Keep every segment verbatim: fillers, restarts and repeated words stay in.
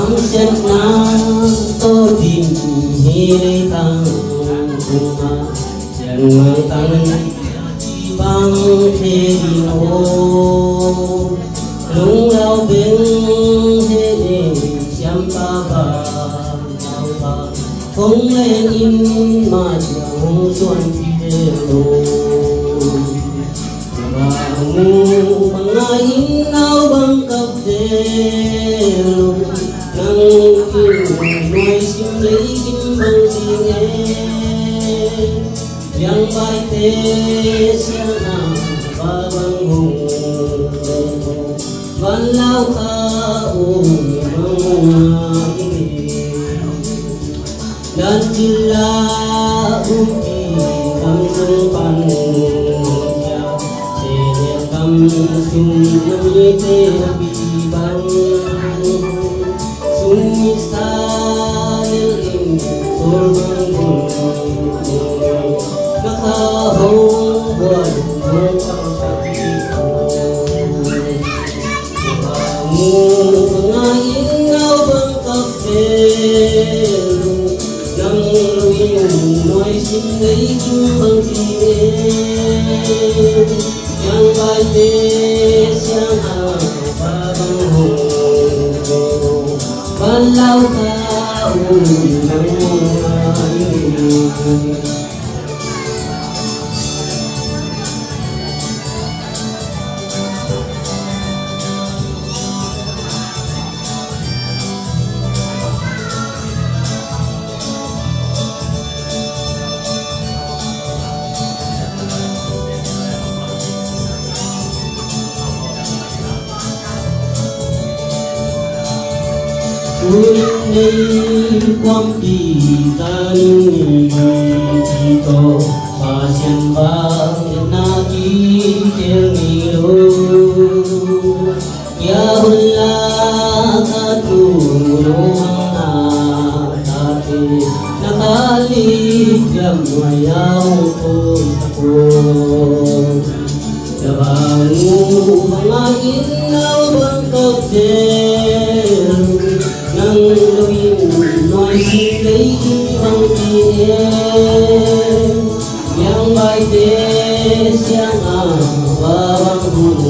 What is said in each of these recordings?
Siatna tawh ding hi leitang, siatna tang bang thei ding aw. Lungdam beng he siampa bang, hong leng in mah ciang hong suanpih den lo. Bang mu bang ngai in nau bang kap zel lo. Nang kin nuai sim lei kim bang ding e. Piang baite siang a ba bang hong van lau kha um bang hong a hi. Dan cilla umpi kam sung pan ya, se kam sung na mi te na pi bang. Sun mi sa lil in sol bang bun. Na kha hong buan hong kang kang. Mu bang ngai in nau bang kap zel. Nang lo in nuai sim lei kim bang ti e. Yang bai te siang a ba bang hong. Ban lau ka um bang hong. Tuni kuampi tanin ni tawh Pasian bang na ki kel ni lo. Kia hun la ka tu lo hang na ka te na ka li kiam nuai au ko ko. Tabang mu bang a in nau bang kap zel. Nang lo in nuai sim lei kim bang ti e. Yang bai te siang a ba bang hong.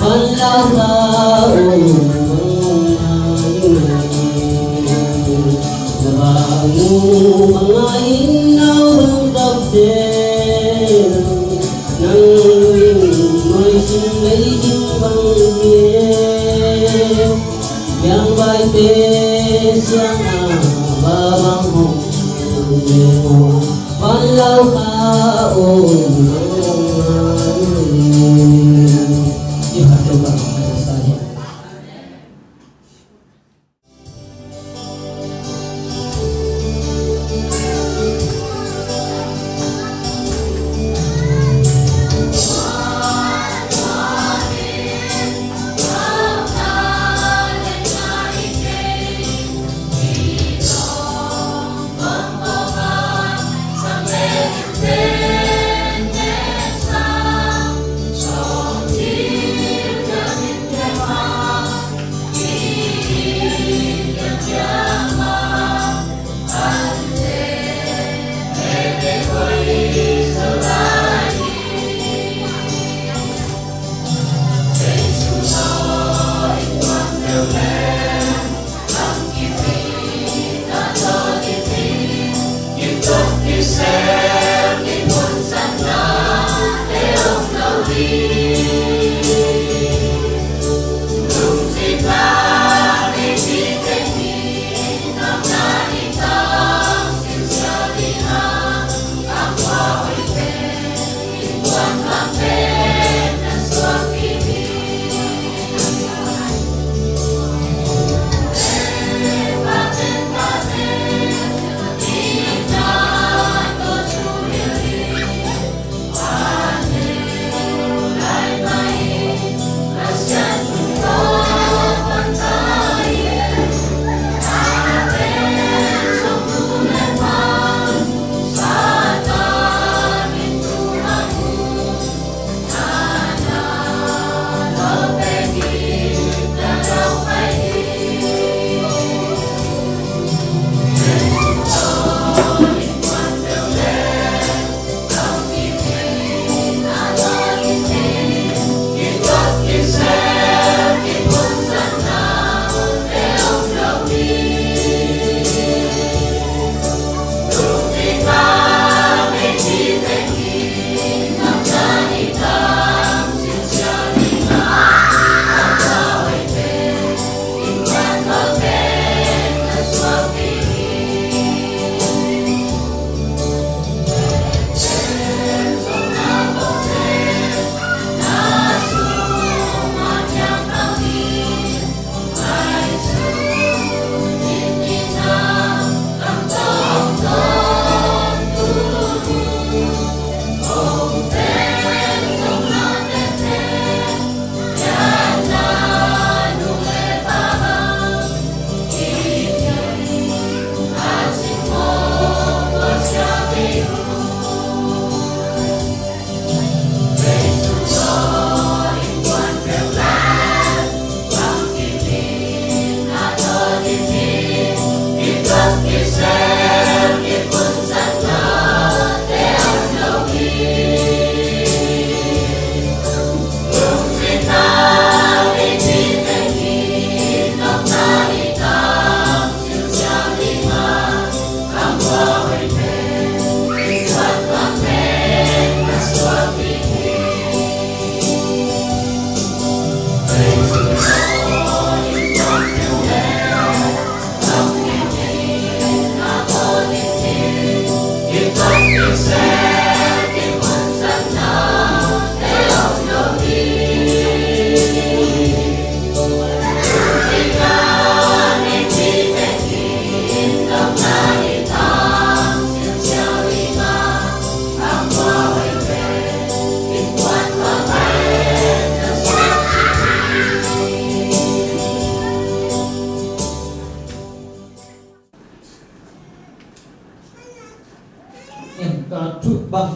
Ban lau ka um bang hong a in. Tabang mu bang a in nau bang kap zel. Nang lo in nuai sim lei kim bang ti e. Yang bai te siang a ba bang hong. Ban lau ka um bang hong a in. Ci ha te bang sa he.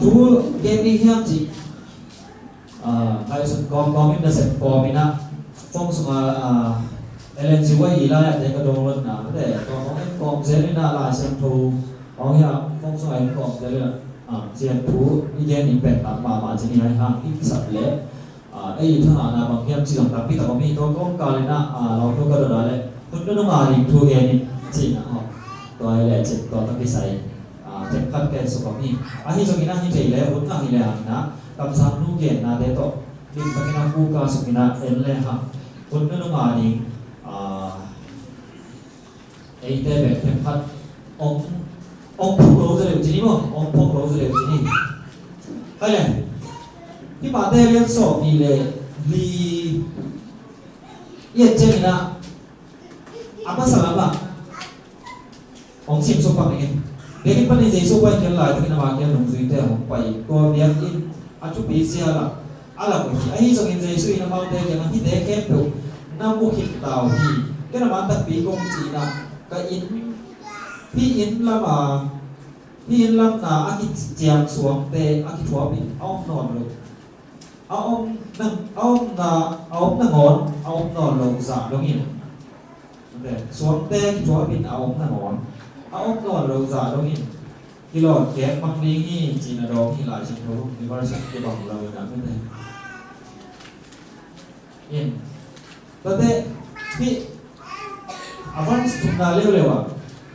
Thu gen ding hiam cih, ah, Lai Siangtho kawm kawm in, nasep kawm in ah, phone sungah, ah, Ellen G. White i lai-ate ka download na, mate, kawm kawm en kawm zel in ah, Lai Siangtho hong hiam phone sungah en kawm zel in ah, ah, cian thu i gen in pen tam mahmah ci ni. Ahi hang i kisap leh, ah, ei i thahatna bang hiam cih zong tampi tak om hi. Tua kawmkal in ah, ah, lawmthu ka dot a leh hun nunung a ding thu gen in ci in ah, aw, tua hi leh cin tua ka kisai, ah, themkhat ka en suk om hi. Ahi zongin ah, hi thei leh hun ngah hi leh hang in ah, kamsangnu gennate tawh limtakin a khuka suk in ah en lehang, hun nunung a ding, ah, eite bek themkhat hong, hong phuk lo zaw leu ci ni maw, hong phuk lo zaw leu ci ni. Hai le, hih Matthai lian sawm nih le li i et ciangin ah, a masa lamah hong sim suk pak ning e. Biakinn panin Jesu pai khial laitakin ama kiang nungzuite hong pai, tua biakinn a thupi zia lak a lak uh hi. Ahi zongin Jesu in amaute kiangah, hihte khempeuh na mu khit ta uh hi. Ken a man takpi kong ci in ah, ka inn, hih inn lam a, hih inn lam na a kiciang suangte a kithuap in a om nawn lo, a om na, a om na, a om nangawn a om nawn lo zah dongin, suangte kithuap in a om nangawn a om nawn lo zah dongin kilawm kek mang ding hi, ci-in a dawng hi. Lai Siangtho version kibang lo in ah, mate. In, tate, hih a verse thumna leuleu ah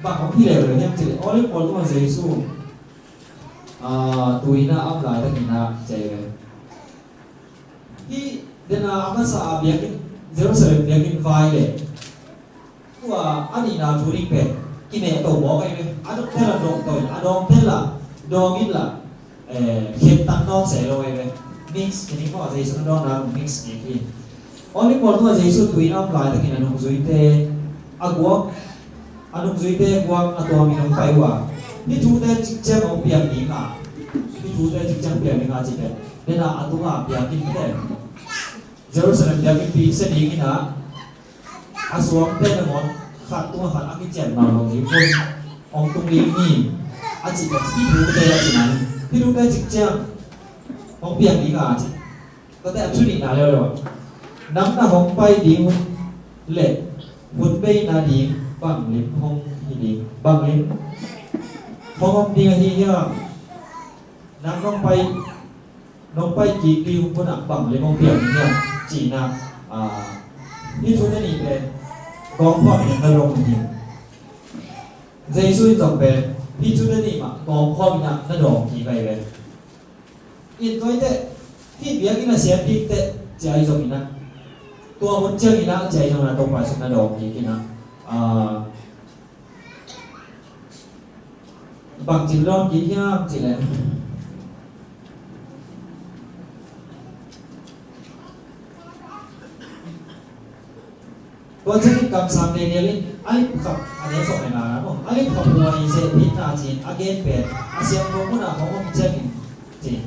bang hong hi leuleu hiam cih leh, Olive mual tungah Jesu, ah, tui in ah a om laitakin ah ci hi ve. Hih dena a masa a biakinn, Jerusalem biakinn vai le tua a nihna thu ding pen kinehto mawk ahi ve. A dawng tel a dawng to in, a dawng tel a dawng in la, eh, khentan nawn se lo ahi ve. Mix kini maw, Jesu na dawnna mix kik hi. Olive mual tungah Jesu tui in a om laitakin a nungzuite a guak, a nungzuite guak a tuamin hong pai uh a, hih thute cikciang hong piang ding a, hih thute cikciang piang ding a cih pen, dena a tunga biakinn te, Jerusalem biakinnpi sia dingin ah, a suangte nangawn khat tungah khat a kician nawn lo ding hun hong tung ding hi, a cih pen hih thute a cih nang, hih thute cikciang hong piang ding a cih. Tate a thu nihna leuleu ah, nang na hong pai ding hun le hun bei nading bang lim hong hi ding, bang lim hong om ding ahi hiam? Nang nong pai, nong pai kik ding hun ah bang lim hong piang ding hiam? Ci-in ah, ah, hih thute nih pen gawmkhawm in na dawng hi. Jesu in zong pen hih thute nih mah gawmkhawm in ah na dawng kik ahi ve. In tua hi teh, hih biakinn a siam ding teh ci-a hi zongin ah, tua hun ciangin ah ci-a hi zongin ah, Topa Jesu na dawng kik in ah, ah, bangci na dawng kik hiam cih leh, tua ciangin kamsang Daniel in a lip khat, a neu sawm le ngana maw, a lip khat pua i zeh phit na ci-in a gen pen a siangtho munah hong om ciangin ci.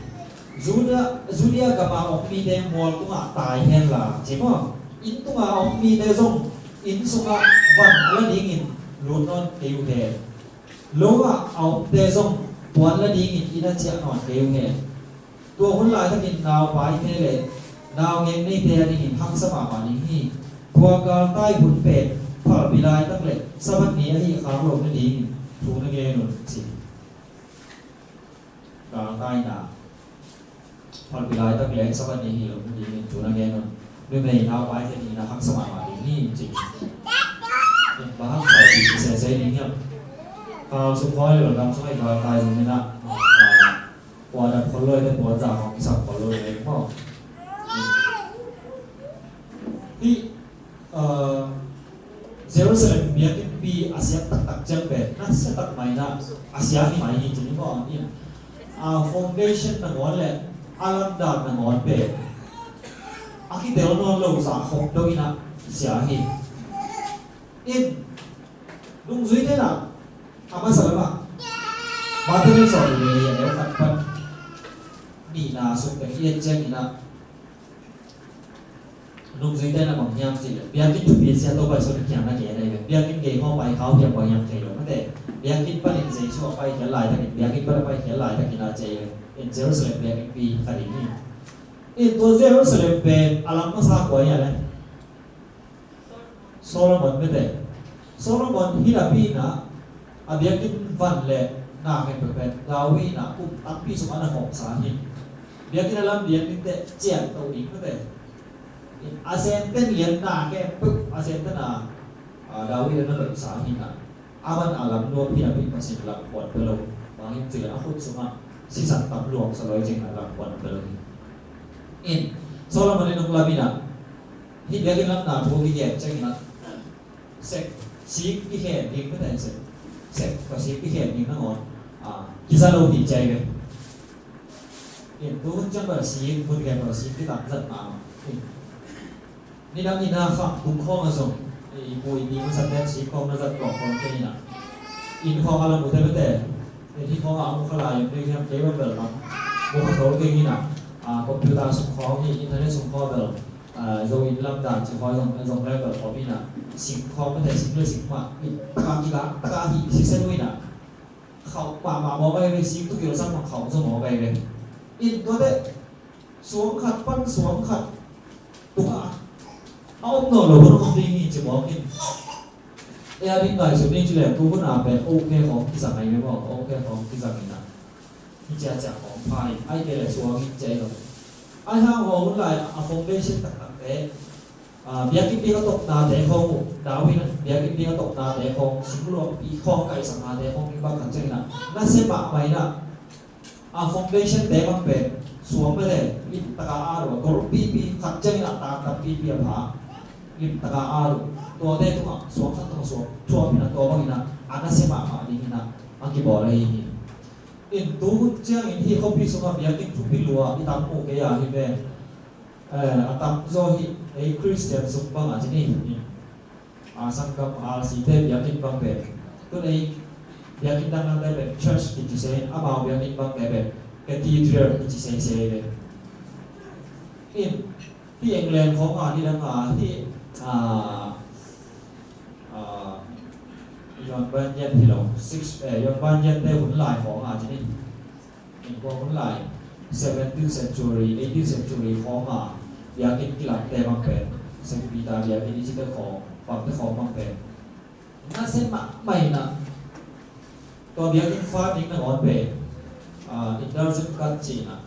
Judea, Judea gama om mite mual tungah tai hen la ci maw. Inn tunga om mite zong inn sungah van a la dingin lut nawn kei uh hen. Lo ah a omte zong puan la dingin inn ah ciah nawn kei uh hen. Tua hun laitakin naupaite le naungek neite a dingin haksa mahmah ding hi. Tua galtai hun pen phalbi laitak le Sabbath ni ahi khak lo nadingin thu na gen un ci. Galtaina phalbi laitak le Sabbath ni hi lo nadingin thu na gen un. Numei naupaite dingin a haksa mahmah ding hi ci. Bang hang phalbi kisese ding hiam? Kal sung khawi lo, lam sung ahi galtai zong hi na. Kua dam khol lo te puan zang hong kisam khol lo le maw. Hih, ah, Jerusalem biakinnpi a siam taktak ciang pen nasia tak mai na, a sia hi mai hi ci ni maw. A foundation nangawn le a lamdang nangawn pen a kitel nawn lo zah khop dongin a sia hi. In, nungzuite na, a masa lamah Matthai sawm le li a neu khat pan nihna sung pen i et ciangin ah, nungzuite na bang hiam cih leh, biakinn thupi zia Topa Jesu na kiang na gen ahi ve. Biakinn gei hawm pai khau hiam bang hiam thei lo mate. Biakinn panin Jesu a pai khial laitakin, biakinn pan a pai khial laitakin a ci ahi ve. Jerusalem biakinnpi kha ding hi. In tua Jerusalem pen a lam masa kua hi a le? Solomon mete. Solomon hi napi inah a biakinn van le na khempeuh pen David inah kum tampi sung a na khawksa hi. Biakinn a lam biakinn teh cian to ding mete. A senten lian na khempeuh a senten a David a na khawksa hi inah. A man a lam nuam hi napi Pasian lam puan pe lo. Bang hang hiam cih leh a khut sungah sisan tam luang sa lo hi ciangin a lam puan pe lo hi. In Solomon in hong lam inah hih biakinn lam na thu kigen ciangin ah sek sik kikhen ding mete sek sek ka sik kikhen ding nangawn kiza lo hi ci hi ve. In tu hun ciang bel sik hun khen bel sik kitam zat mah. In nidang in a khang tung khawng a zong i pu i pi masa pen sik khawng na zat tuak khawng kei inah inn khawng a lam ute mete. In hih khawng a mu kha lai in ding hiam kei bang bel lam mu kha tho kei inah computer sung khawng hi internet sung khawng bel zo in lam dan ci khawng zong zong leng bel khawng inah sing khawng mete sing le sing mah in taka kila taka hi sisen uh inah khauh mahmah mawk ahi ve sing tu kilo sang mah khauh zong mawk ahi ve. In tuate suang khat pan suang khat tungah a om nawn lo hun a om ding hi ci mawk in. E a ding ngaihsun ding ci leng tu hun a pen okay khawng kizang ahi ve maw okay khawng kizang inah hi ciacia khawng pha in ai kei le suang in ci ahi lo. Ai hang haw hun lai a foundation taktakte biakinnpi a toknate khawng uh David biakinnpi a toknate khawng singluangpi khawng kaihsaknate khawng in bang khat ciang inah nasia mahmah inah a foundation te bang pen suang mete lim taka a lo a golpipi khat ciang inah taktakpipi a pha lim taka a lo tuate tungah suang khat tungah suang thuap inah tua bang inah a nasia mahmah ding inah a kibawl ahi hi. In tu hun ciangin hih khuapi sungah biakinn thupi lua i tam mu kei a hi ve. A tam zaw hi ei Christian sung bangah ci ni. A sanggam a site biakinn bang pen tun ei biakinn dangdangte pen church kici se in amau biakinn bangte pen cathedral kici se se ve. In hih England khawng a nidang a hih John Bunyan hi lo six John Bunyan te hun lai khawng a ci ni. In kua hun lai seventeenth century eighteenth century khawng a biakinn kilamte bang pen Saint Peter biakinn i cite khawng bangte khawng bang pen nasia mahmah inah tua biakinn fa ding nangawn pen indulgent kat ci inah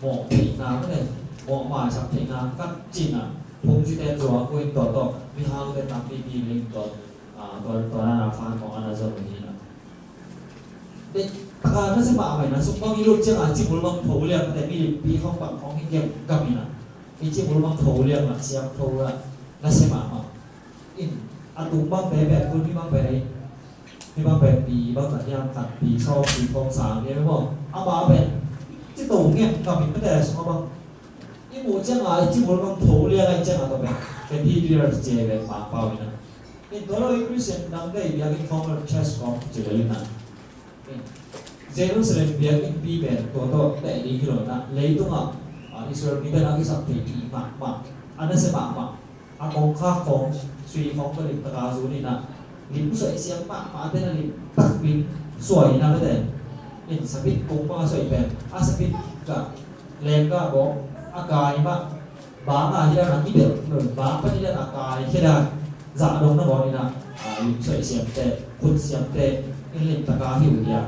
mawh theihna mete mawh maisak theihna kat ci inah phungcite zuak uh in tua tawh mihaute tampipi leng tua tua tua na na fa khawng a na zon uh hi inah. Taka nasia mahmah inah sung bang i lut ciang a cimul bang tho liang te mi limpi khawng bang khawng hi gemgam inah i cimul bang tho liang ah siam tho ah nasia mahmah. In a tung bangte pen kun hi bang pen ei hi bang pen pi bang zat hiam khat pi sawm pi khawng sang hi maw ama pen ci to gemgam in mete sung a bang i muh ciang a i cimul bang tho liang a i ciang a tua pen cathedral ci ve pangpau inah. In tua lo i Christian dangte i biakinn khawng church khawng ci le inah Jerusalem biakinnpi pen tua tawh teh ding hi lo inah leitungah Israel mite na kisap thei pi mahmah a nasia mahmah a kongkhak khawng sui khawng ka lim taka zun inah lim suaih siam mahmahte na lim takpi suai inah mete. In sapit kung bang a suaih pen a sapit ka lengka bawk a kai mah bang a hi dan a kibelh nun bang pan hi dan a kai khia dan zah dong nangawn inah lim suaih siamte khut siamte in lim taka hi uh hi a.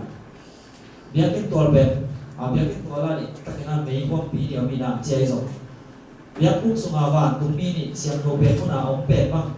Biakinn tual pen biakinn tual a nih takin a mei huampi nih om inah ci ahi zong biakbuk sunga vantungmi nih siangtho pen hun a om pen bang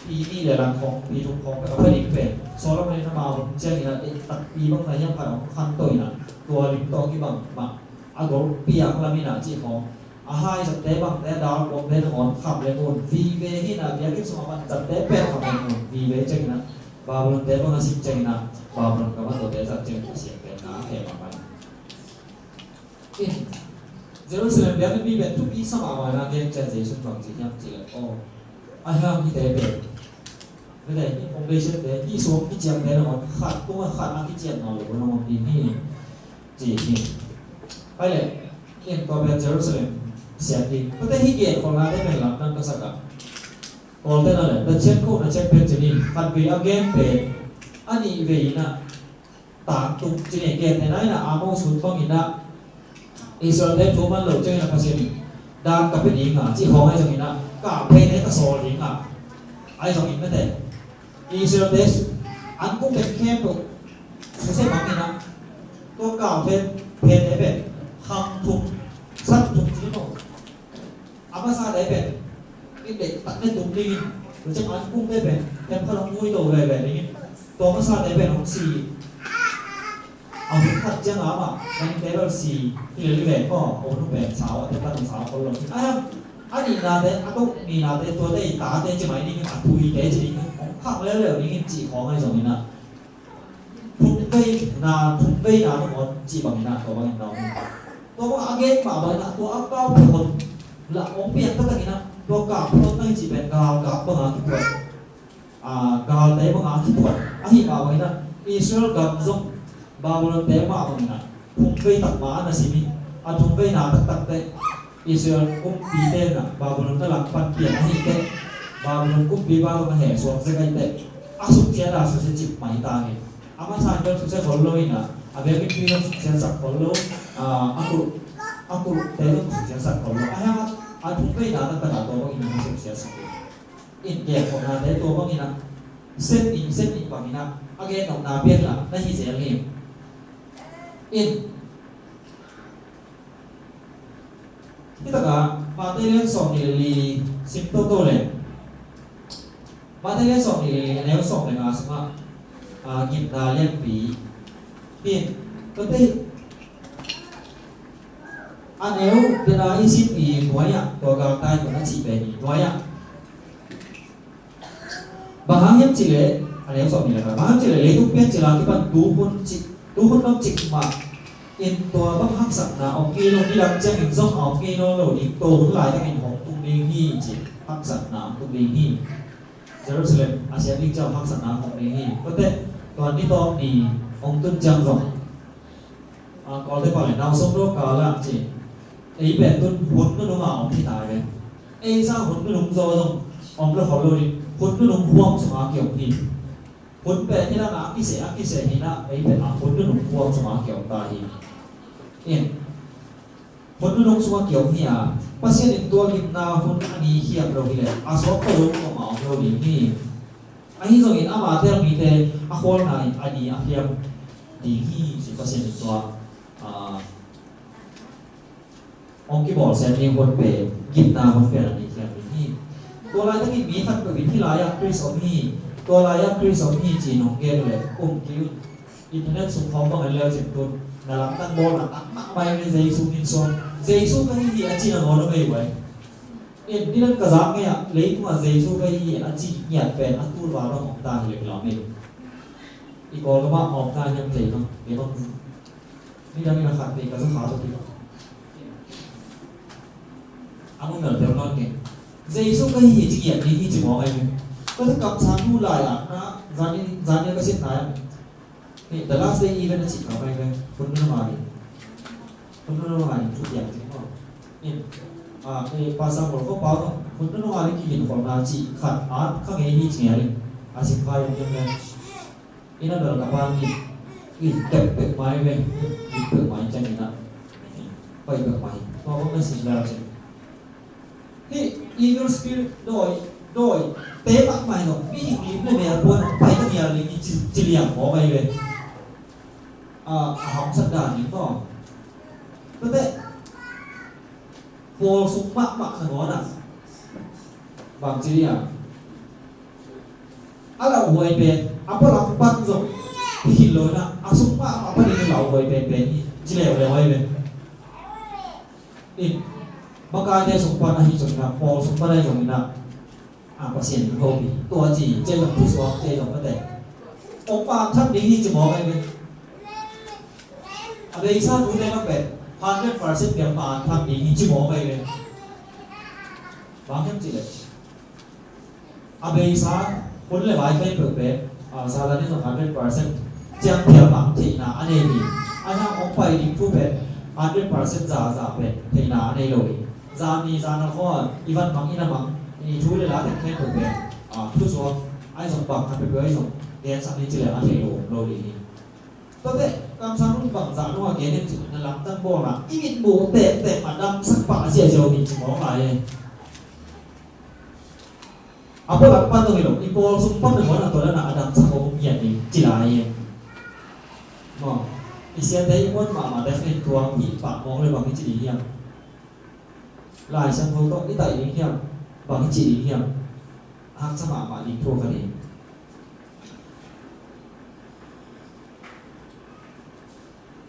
pi nih le lang khawng pi thum khawng a pha ding pen Solomon in amau hun ciangin a deih takpi bang na hiam khat a hong khanto inah tua lim tawh kibang mah a golpiak lam inah cih khawng a haizatte bangte a dalkuamte nangawn kham le ngun vive hi inah biakinn sungah manzatte pen kham le ngun vive ciangin ah Babylonte bang a sik ciangin ah Babylon gam a tuate zat ciangin Pasian pen na a khe mahmah. In Jerusalem biakinn mi pen thupi sa mahmah na gen ciang Jesuh bang ci hiam cih leh aw a hiam hihte pen mete hih foundation te hih suang kiciamte nangawn khat tungah khat a kiciam nawn lo nangawn ding hi ci hi. Ai leh in tua pen Jerusalem siat ding tua te hih gen khawlnate pen lamdang ka sak ah Kawlte na leh na cian ko na cian pen ci ni khat vei a gen pen a nih vei inah tangtung ci ni gen te na inah a mo sun bang inah Israel-te thu man lo ciangin a Pasian in dan ka pia ding a cih khawng ahi zongin ah, kah pheite ka sawl ding a, ahi zongin mate, Israel-te an kung pen khempeuh susia bangin ah, tua kah pheite pen khang thum, san thum ci maw. A masate pen i deih tak ne tum dingin, tua ciang an kungte pen khem khat hong vui to veve dingin, tua masate pen hong si. A hun khat ciang a amah nangte bel si hi lel hi ve maw. A hun pen sau a, a tep tan sau khol lo. A, a nihnate, a tok nihnate, tuate i tate ci mai dingin, a tuite ci dingin, hong khang leuleu dingin cih khawng ahi zongin ah, thumveina, thumveina nangawn cih bangin ah, tua bangin na om hi. Tua bang a gen mah bangin ah, tua a kau pia khol la hong piang taktakin ah, tua kau pia khol na hi cih pen galkap bang a kiphuan, a, galte bang a kiphuan ahi mah bangin ah, Israel gam zong Babylon-te mah bangin ah, thumvei tak mah a na sim hi. A thumveina taktak teh Israel kumpite in ah Babylon na langpan pian ahih teh, Babylon kumpipa zong a heh suak zek ahih teh, a suksiat a susia cip mai ta hi. A masa in bel susia khol lo in ah, a biakinnpi zong suksiat sak khol lo, a, a kulh, a kulhte zong suksiat sak khol lo. A hiang a, a thumveina taktak a tua bangin a suksiat sak hi. In, gen khopnate tua bangin ah, sem in, sem in bangin ah, a gen nopna pian la na hi zel hi. In, Hi takah Matthai lian sawm nih le li sim toto le. Matthai lian sawm nih le li, a neu sawm le nga sungah, a, gimna lianpi. Hin, tua teh a neu tena i sim i nuai-ah, tua gangtai tua na cih pen i nuai-ah. Bang hang hiam cih leh, a neu sawm nih le khat. Bang hang hiam cih leh, leitung piancil a kipan tuhun cik, tuhun dong cik mah in tua bang haksatna om ngei lo, nidang ciangin zong a om ngei nawn lo ding, tua hun laitakin hong tung ding hi ci, haksatna hong tung ding hi. Jerusalem a siam ding ciang haksatna hong tung ding hi. Tua teh, tua ni tawp ni hong tun ciang zong, a, Kawlte pau le nau sawm lo kal ah ci. Ei pen tun hun nunung a om hi ta ve. Ei sa hun nunung zaw zong om lo khol lo ding. Hun nunung huam sung a kiom hi. Hun pen hi na, a kiseh, a kiseh hi na, ei pen a hun nunung huam sung a kiom ta hi. In, hun nunung sung a kiom hi a, Pasian in tua gimna hun a ni khiam lo hi leh, a suak khol lo kong a om lo ding hi. Ahi zongin ama tel mite a khualna in a ni a khiam ding hi ci, Pasian in tua, a, hong kibawl sem ding hun pen, gimna hun pen a ni khiam ding hi. Tua laitakin mi khat peuh in hih lai-ah Khrist om hi, tua lai-ah Khrist om hi ci-in hong gen uh leh um kei un. Internet sung khawng bang en leu cin tun, na lamdang bawlna tak mahmah in Jesu min suang, Jesu ka hi hi a ci nangawn om ei uh ai. In, nidang ka zak ngei ah, leitungah Jesu ka hi hi a ci ngiat pen a tul val bang om ta hi leh lam in. I Kawlgam ah om ta hiam thei lo, kei bang nidang in a khat nei ka za kha tua kik a. A mun ngal tel nawn kei. Jesu ka hi hi ci ngiat ding hi ci mawk ai ve. Ka thu kamsang tu lai-ah na, zan in, zan in ka sim lai-ah. Hih, The Last Day Event a cih kha mai ve. Hun nunung a ding. Hun nunung a ding thu piang ding maw. In, a, eh, Pastor Mol Kho Pau, hun nunung a ding kiginkholhna cih khat a, kha ngei hi ci ngiat ding. A sim kha hiam hiam ve. Inn a bel ka pan in, in kep pek mai ve, in pek mai ciangin ah, pai pek mai. Tua bang na sim lel cin. Hih evil spirit dawi, dawi te mahmah hi lo, mihing lim le mel puan pai ka nial ding ci, ci liang maw mai ve. A, a hamsat dan in maw. Tua teh, pawl sung mahmah nangawn ah bang ci ding a, a lauhuai pen, a pualam pan zong hi khin lo in ah, a sung mahmah panin lauhuai penpen hi ci leuleu ahi ve. In, makaite sung pan ahi zongin ah, pawl sung pan ahi zongin ah, a, Pasian in hopih, tua ci, cia zong thusuak, cia zong mate. Hong pamtham ding hi ci mawk ahi ve. A beisa tute bang pen hundred percent piang pamtham ding hi ci mawk ahi ve. Bang hiam cih leh, a beisa hun le vai khempeuh pen, a, Satan in zong hundred percent ciangthiam ah theihna a nei hi. A hiang hong pai ding thu pen hundred percent za, za pen theihna a nei lo hi. Zan ni zan a khua i van mang, i na mang, i thu le la teng khempeuh pen, a, thusuak ahi zong, bang khat peuhpeuh ahi zong, gensak ni ci leng a theih lo om lo ding hi. Tua teh, Kamsang hun bangzah nung a gen hiam cih na lamdang bawlna i mitmuh tektek a damsak pah a ciahciah uh hi ci mawk lai e. A pualam pan zong hi lo, i pawl sung pan na muan a tua dana a damsak a um ngiat ding ci lai e. Maw, i siate i muan mahmahte kha in tua hih pah mawk le bang hi ci ding hiam? Lai Siangtho tawh i taih ding hiam? Bang hi ci ding hiam? Haksa mahmah ding thu kha ding.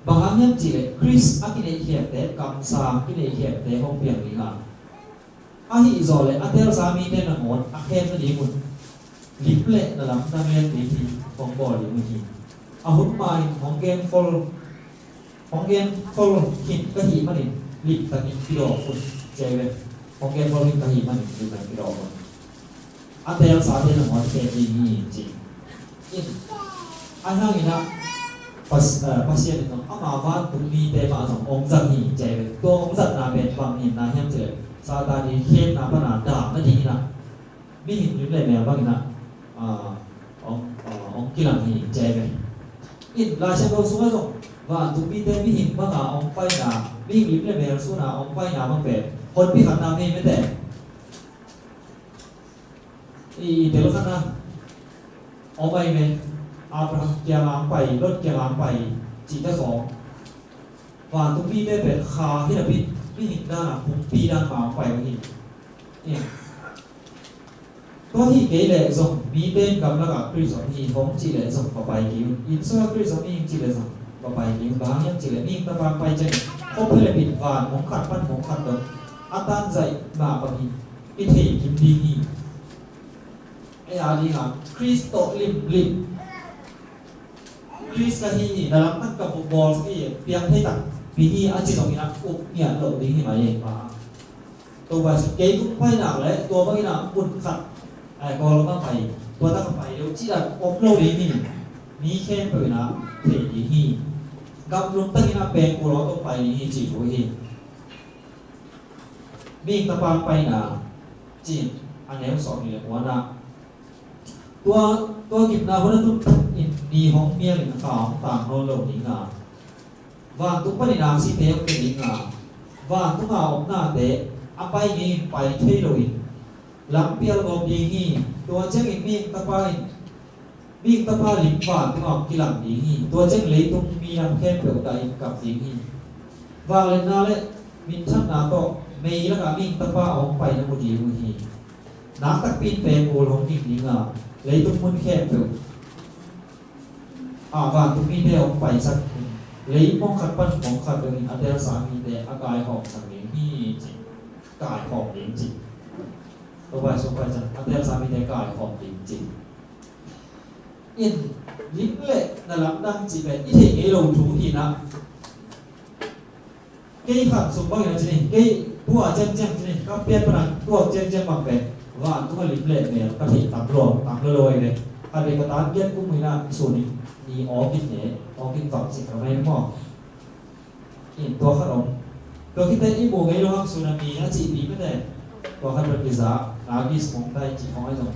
Bang hang hiam cihleh Khrist a kineihkhiatte, kamsang kineihkhiatte hong piang ding a, ahi zawh leh a teelsa mite nangawn a khem nadingun lim le na lamdang lian ding hi hong bawl ding uh hi. A hun ma-in hong genkhol, hong genkhol khin ka hih manin limtakin kidawk un, ci hi ve. Hong genkhol khin ka hih manin limtakin kidawk un. A teelsate nangawn khem ding hi ci. In, a hangin ah Pas-, eh, Pasian in zong ama vantung mite mah zong hong zat hi ci hi ve. Tua hong zatna pen bang hi na hiam cihleh Satan i khemna pana dam nadingin ah mihing lim le mel bangin ah, ah, hong, ah, hong kilang hi ci hi ve. In, Lai Siangtho sungah zong vantung mite mihing banga hong paina, mihing lim le mel suna hong paina bang pen honpi khatna hi mete. I, i tel khatna om ahi ve. Abraham kiangah hong pai, Lot kiangah hong pai cihte khawng, vantung mite pen kha hi napi, mihing dana pumpi dan mah hong pai uh hi. Ia, tua hi kei leh zong mite in gamlakah Khrist om hi hong cih leh zong va pai kei un. Inn sungah Khrist om hi hong cih leh zong va pai kei un. Bang hang hiam cih leh mihing Tapa hong pai ciangin khuaphia le pi in van mong khat pan mong khat dong a tanzaih mah bangin i thei kim ding hi. Ei a dingah Khrist tawh limlim, Khrist ka hi hi, na lamdang ka bawl hi, piang thei takpi hi a ci zongin ah up ngiat loh ding hi mai ei pa. Topa Jesu, kei tung pai nak leh tua bangin ah mun khat, ai, Kawlgam ah pai, tua tak ah pai deuh cih dan om lo ding hi. Mi khempeuh in ah thei ding hi. Gam lungtang in ah pengkul aw tawh pai ding hi cih thu hi. Mihing Tapa paina cih a neu sawm nih le kuana, tua, tua gimna hun a tun in ni hong mial in kha hong tang nawn lo ding a, vantung panin aksite hong pia ding a, vantung a omnate a pai ngei in pai thei lo in lampial gawp ding hi. Tua ciangin Mihing Tapa in, Mihing Tapa lim vantung ah hong kilang ding hi. Tua ciang leitung minam khempeuh dah in kap ding hi. Vangliatna le minthanna tawh mei lakah Mihing Tapa a hong pai na mu ding uh hi. Naktakpi in pengkul hong ging ding a, leitung mun khempeuh ah vantung mite hong paisak in, lei mong khat pan mong khat dongin a teelsa mite a kaikhawm sak ding hi ci. Kaikhawm ding ci. Tua pai sung pai ciang a teelsa mite kaikhawm ding ci. In, lim le na lamdang cih pen i theih ngei lo thu hi na. Kei khan sung bangin a ci ni, kei tua ciangciang ci ni, ka pian pana tua ciangciang bang pen vantung a lim le mel ka theih tam lo, tam lo lo ahi ve. Khat vei ka tan giat kum hi na, sun in ni awk in ne, awk in vak cih ka mai maw. In, tua khat om. Tua khit teh i mu ngei lo hang sun a mi a cihpi mete. Tua khat pen kiza, na gis mong tai cih khong ahi zong,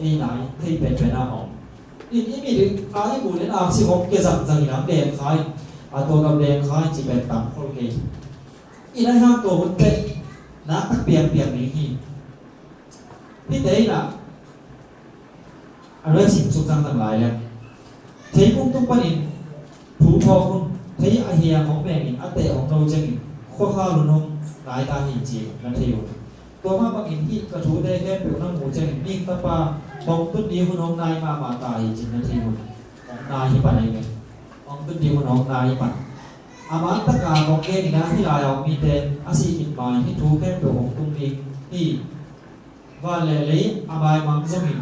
ei na i thei penpen a om. In, i mit in a i mu len aksi khong kia zangzang in a deng kha in, a tua gam deng kha in cih pen tam khol kei. In, ahi hang tua hun teh naktak piangpiang ding hi. Hihte in ah a nuai sim suk zangzang lai leng, theikung tung panin thu phawk hun, thei a hiang hong mengin a teh hong no ciangin khuakhal hun hong nai ta hi ci na thei uh. Tua mah bangin hih ka thute khempeuh na mu ciangin Mihing Tapa hong tun ding hun hong nai mahmah ta hi ci na thei uh. Hong nai hi pan ahi ve. Hong tun ding hun hong nai hi pan. A man taka kong gen in ah hih lai-a om mite a sih khit mai hih thu khempeuh hong tung ding hi. Van le lei a maimang zongin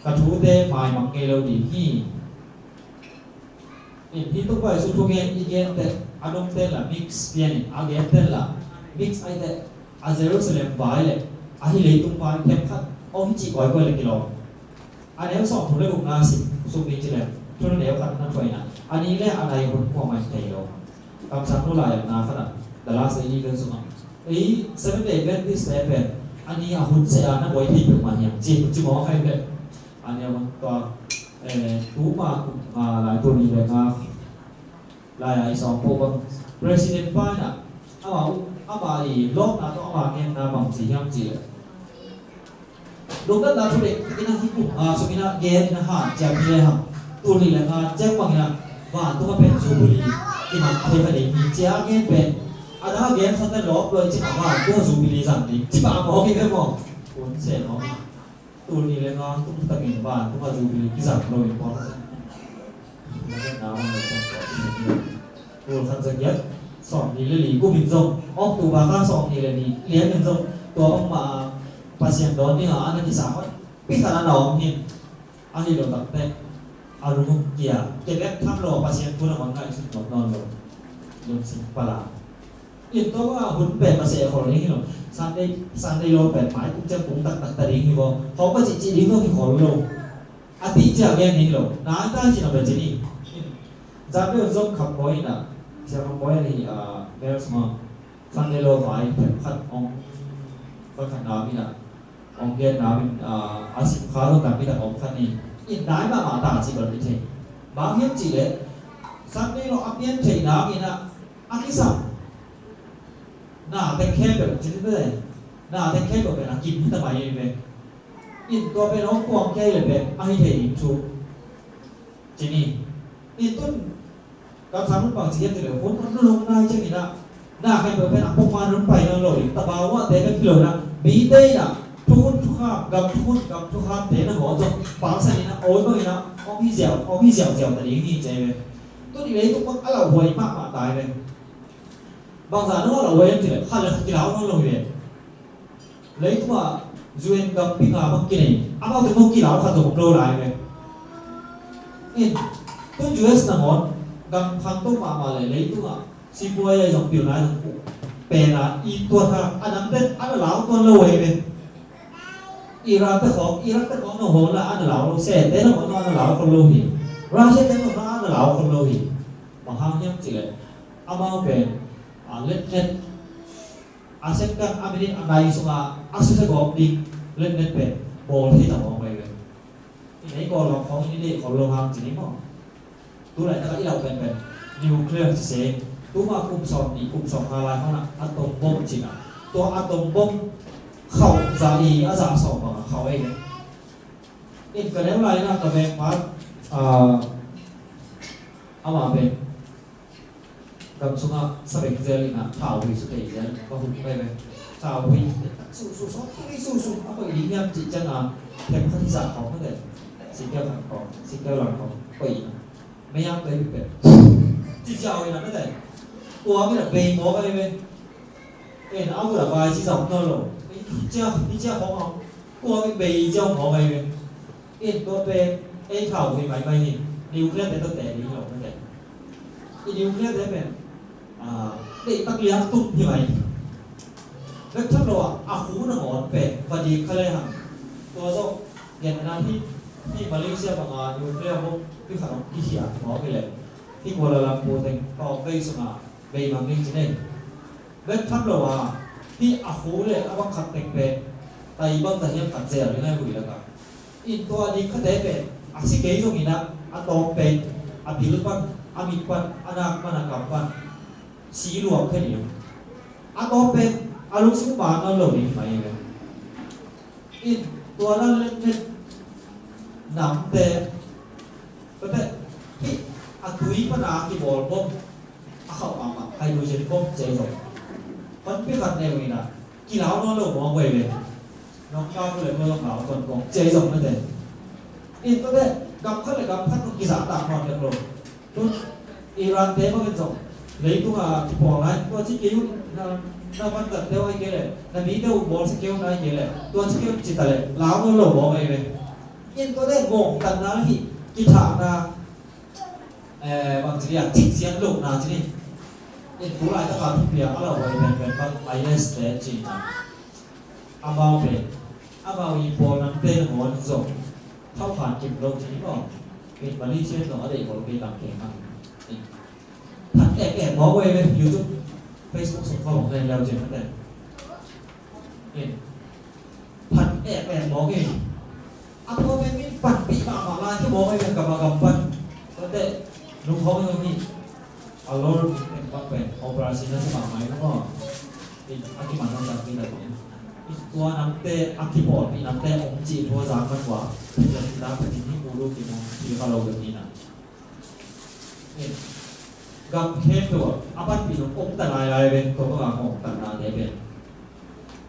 ka thute maimang ngei lo ding hi. In, hih Topa Jesu thugen i gen teh a nungten la mix pian in, a genten la mix ahi teh a Jerusalem vai le ahi leitung vai themkhat hong hi cih kawikawi le kilawm. A neu sawmthum le gukna sim suk ding ci leng, thuneu khat na thuaina a nih le a nai hun kuamah thei lo. Kamsang nu lai-atna khatah The Last Daily Event sungah, ei Seventh Day Adventist te pen a ni a hun seh a na buai thei peuhmah hiam ci, ci mawk ahi ve. A neu hun tua, eh, tuma kum nga lai tua ni le nga Lai-a i sawm peuh bang President pa in ah, ama, ama i lawpna tawh ama genna bang ci hiam cih leh, lungdamna thu dek takin a hi kum nga sungin a gen in a hanciam hi le hang, tul nih le nga ciang bangin a vantung a pen Jubilee kiman thei kha ding hi ci a gen pen, a dang a gen khat pen lawp lua i cih a vantung a Jubilee zang ding ci pah mawk hi ve maw? Hun se mawk. Tul nih le nga tung takin vantung a Jubilee kizang lo in pawng. Tul khat za giat sawmnih le li kum in zong, October kha sawmnih le li lian in zong, tua bangmah Pasian dawn dingah a na kisam pi khat a na om hi. Ahi lo tak teh a lung kia, ke bek tham lo a Pasian thu nangawn ngaihsut nawn lo. Lungsim pala. In tua bang a hun pen masa khol ding hi lo. Sunday, Sunday lo pen mai kum ciang kum taktak ta ding hi vo. Khawng ka cihcih ding lo hi khol lo. A tih ciang gen ding hi lo. Nai ta cih na pen cih ni. Zan pen zong kham bawi na. Sia kham bawi ni, ah, Mel Sma. Sunday lo vai phen khat ong. Khat khat na mi na. Ong gen na mi, ah, a sim kha lo na mi na ong khat ni. In nai ma ma ta cih bel mi thei. Bang hiam cih leh. Sunday lo a pian thei na mi na. A kisam. Na teng khempeuh ci ni pen. Na teng khempeuh pen a kim hi ta mai hi pen. In tua pen hong kuang kei le pen a hi thei ding thu. Ci ni. In tun kamsang hun pang ci hiam ci le hun hun lung nai ciangin ah. Na khempeuh pen a pok man hun pai nawn lo ding. Tabau mah te pen hi lo na. Mite in ah. Thukhun thukham, gam thukhun, gam thukham te na ngawh zong. Pangsan in ah. Oi bang in ah. Hong hi ziau, hong hi ziau ziau ta ding hi ci pen. Tun i leitung bang a lauhuai mahmah ta hi pen. Bangzah nong a lauhuai hiam cih leh, khat le khat kilau nawn lo hi ve. Leitungah U N gam pi nga bang kinei, amaute mong kilau khat zong om lo lai ve. In, tun U S nangawn, gam khangto mahmah leh leitungah, sipuai a zong pilna zong pen a, i tuat a, a namte, a na lau tuan lo hi ve. Iran te khawng, Iran te khawng nong hawng la, a na lau lo, se te nong hawng la, a na lau khol lo hi. Russia te nong hawng la, a na lau khol lo hi. Bang hang hiam cih leh, amau pen, a, letnet, a second, a minute, a nai sungah a suse gawp ding letnet pen bawl thei ta mawk mai ve. I nei kawl lam khawng i nei khol lo hang ci ni maw? Tu laitak a i lau penpen nuclear ci se. Tuma kum sawm nih kum sawm nga lai khawng ah atom bomb cih na. Tua atom bomb khauh zah i a zah sawm bang a khauh ei ve. In ka neu lai na ka veng phat, ah, amah pen gam sungah sabeng zel in ah thau hui su thei zel, ka hun pai ve. Thau hui su su, sawt hui su su, a koih ding hiam cih ciang a, themkhat hi zah khawng mah te. Sikeu khat khawng, sikeu lang khawng koih in ah, mei am koih pipet. Ci ziau in ah mah te. Tua mah in ah bei mawk a hi ve. En a vut a vai ci zau nawn lo. Hi cia, hi cia khawng a, tua mah in bei ziau mawk a hi ve. In tua pen ei thau hi maimai hi. Nuclear te tawh te ding hi lo mah te. I nuclear te pen, ah, deihtak liang tum hi mai. Bek tham lo ah, a khu nangawn pen va dik kha le hang. Tua zawh gen na hi, hi Malaysia bang a nuclear bomb hi khat hong kikhiat mawk hi leh, hi Kuala Lumpur teng tawm vei sungah beimang ding ci nei. Bek tham lo a, hih a khu le a bang khat teng pen tai bangzah hiam khat zel ding a hi hui lak a. In tua dik khate pen a si kei zongin ah, a tawp pen a bil pan, a mit pan, a nak pan, a kam pan si luang khe ding. A tawp pen a lungsim man nawn lo ding mai hi ve. In tua na letnet namte, tua teh, hih a tui pana kibawl bomb, a khauh mahmah hydrogen bomb ci zong, panpih khat neu in ah kilau nawn lo mawk vei ve. Nong kau le tua zong lau tuan kong ci zong mah te. In tua teh, gam khat le gam khat nong kizahtak nawn dek lo. Tun Iran te bangin zong leitung a kipawl lai, tua ci kei un, na, na vanzat teu ai kei le, na mi teu bawl sa kei un ai kei le, tua ci kei un ci ta le, lau nawn lo mawk ai ve. In tua teh gawmtatna hi, kithahna, eh, bang ci dia, cikzian lohna ci ni. In tu laitak a thupiang a lauhuai penpen bang I S te ci na. Amau pen, amau i pawl nang pen ngawn zong thau khan kim lo ci ni maw? Pen Malaysia zong a deih khol kei tam kei hang. That em em mawk vei ve, YouTube, Facebook sung khawng hong len leu cin mate. That em em mawk hi. A tua pen min panpih mahmah lai hi mawk vei ve, gam a gam pan. Tua teh lungkhawng hi. A Sina sa mahmah in maw. In a kiman hong tampi tak in. In tua namte a kipawlpih namte hong cih thu a zang man kua. Phethian kita phethian hi mu lu kimu hi ka lo bek hi na. In gam khempeuh ah a panpih nung hong ta lailai ve, tua ka hong tatnate pen.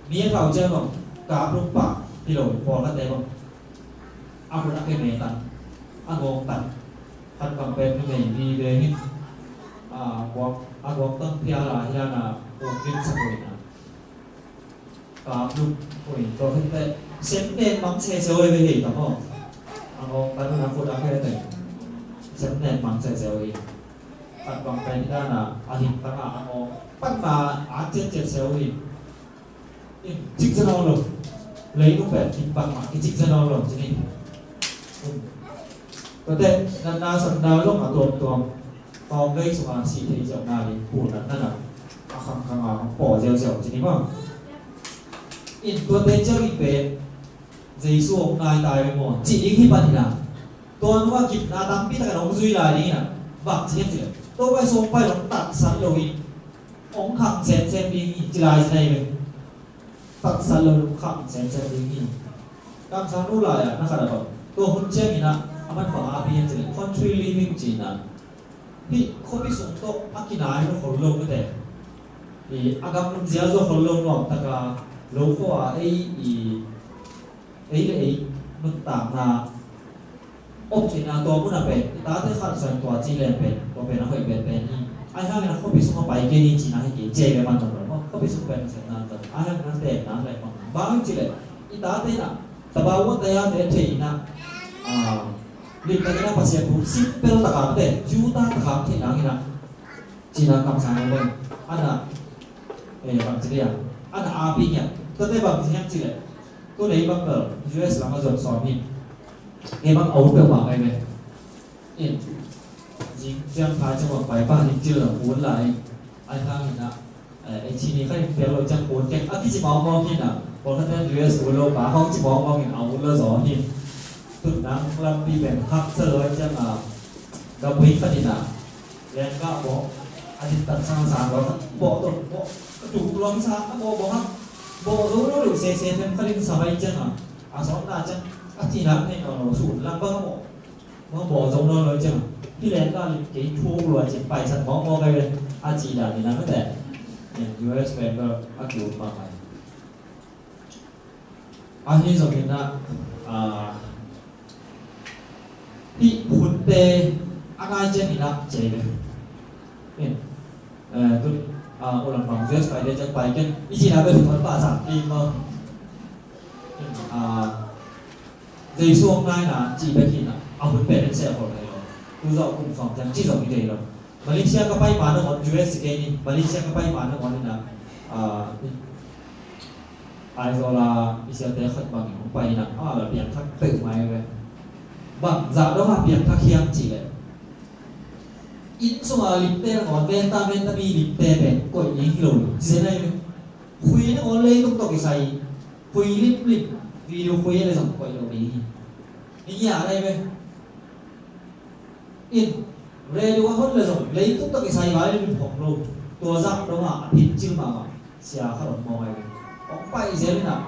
Mi a thau ciang hong kap lung pah hi lo, pawlkhatte bang. A khut a khe me tan, a ngawng tan. Khat bang pen numei vive hi. A guak, a guak tang phial a hi dan a, guak lim sak uh hi na. Kap lum uh hi, tua khit teh sem nen mang sese uh hi ve hei tam aw. A ngawng tan un a khut a khe teh sem nen mang sese uh hi. Khat bang pen hi dan a, a hing tang a, a ngawng pan ma a ciat ciat se uh hi. Cik za nawn lo. Leitung pen in bangmah kicik za nawn lo ci ni. Tuate natna satna zong a tuamtuam. Tawm vei sungah sih thei ziau na ding pu natna na a khangkhang a pawh ziauziau ci ni maw. In tuate ciangin pen Jesu hong nai ta ve maw cih ding hi pan hi na. Tua nungah gimna tampi takin hong zui lai ding hi na. Bang ci hiam cih leh Topa Jesu hong pai lo hong tatsat lo in hong khang semsem ding hi ci lai ci na hi ve. Tatsat lo in hong khang semsem ding hi. Kamsang lo lai-ah na khat a bang tua hun ciangin ah a man bang a pi hiam cih leh country living ci-in ah hih khuapi sung tawh a kinai lo khol lo mite. I a gam nunzia zaw khol lo nuam taka lo khua ei i ei le ei nuntakna om theihna tua munah pen i tate khat suan tua ci leng pen tua pen a hoih pen pen hi. Ahi hangin a khuapi sung a pai kei ni cihna hi kei, cia ve man lo lo maw, khuapi sung pen na sepna ta ahi hangin a tenna leh bang bang ci leh i tate na tabawa tayate theihna limtakin a Pasian thu simple taka te Juda taka theihna hangin a Cina kamsang lo ven. Ana, eh, bang ci dia. Ana api ngiat. Tate bang ci hiam ci leh. Tu nei bang bel U S lam a zon sawm hi. Kei bang a ut peuhmah ngai ve. In. Zing ciang pha ciang bang pai pa ning ci lo ut lai. Ai hang in a. Eh, eh, Cini khai piang lo ciang ut keng. A kici mawkmawk hi na. Pawlkhat ten U S ut lo pa khong ci mawkmawk in a ut lo zaw hi. Tun nang lampi pen hak sa lo ciang a. Gapui khat in a. Lengka bawh a dik tak sang sang bawh, bawh tawh bawh a tuk luang sa a bawh bawh hang bawh zo lo lo sese them khat in sa bai ciang a, a sawtna ciang a cina thei nawn lo sun lam bang a bawh bawh bawh zo nawn lo ciang a, hih lengka lim kei thuk lua cin paisan mawkmawk ai ve a ci dan in a mate. U S member a kiuk mahmah. Ahi zongin ah, ah, hih hunte a ngai ciangin ah ci ve. Eh, eh, tu, ah, ulang bang U S paite ciang pai kei. I cihna bek hun pah sang kei maw. Ah, Jesu hong naina cih bek hi na, a hun pen en seh a khol thei lo. Tu zawh kum sawm ciang cih zong hi thei lo. Malaysia ka pai ma nangawn U S i kei ni. Malaysia ka pai ma nangawn in a, ah, Aizawl a i siate khat bangin hong pai in a, a la piangthak peuhmah hi ve. Bang zah dong a piangthak hiam cih leh, inn sunga limte nangawn menta menta mi limte pen koih ding hi lo. Zen ahi ve. Khui nangawn leitung tawh kisai khui limlim, video khui a le zong koih lo ding hi. Ni ngiat ahi ve. In, radio a hon le zong leitung tawh kisai vai le min hong lo. Tua zah dongah a phincil mahmah sia khat hong mawng ahi ve. Hong pai zel in a,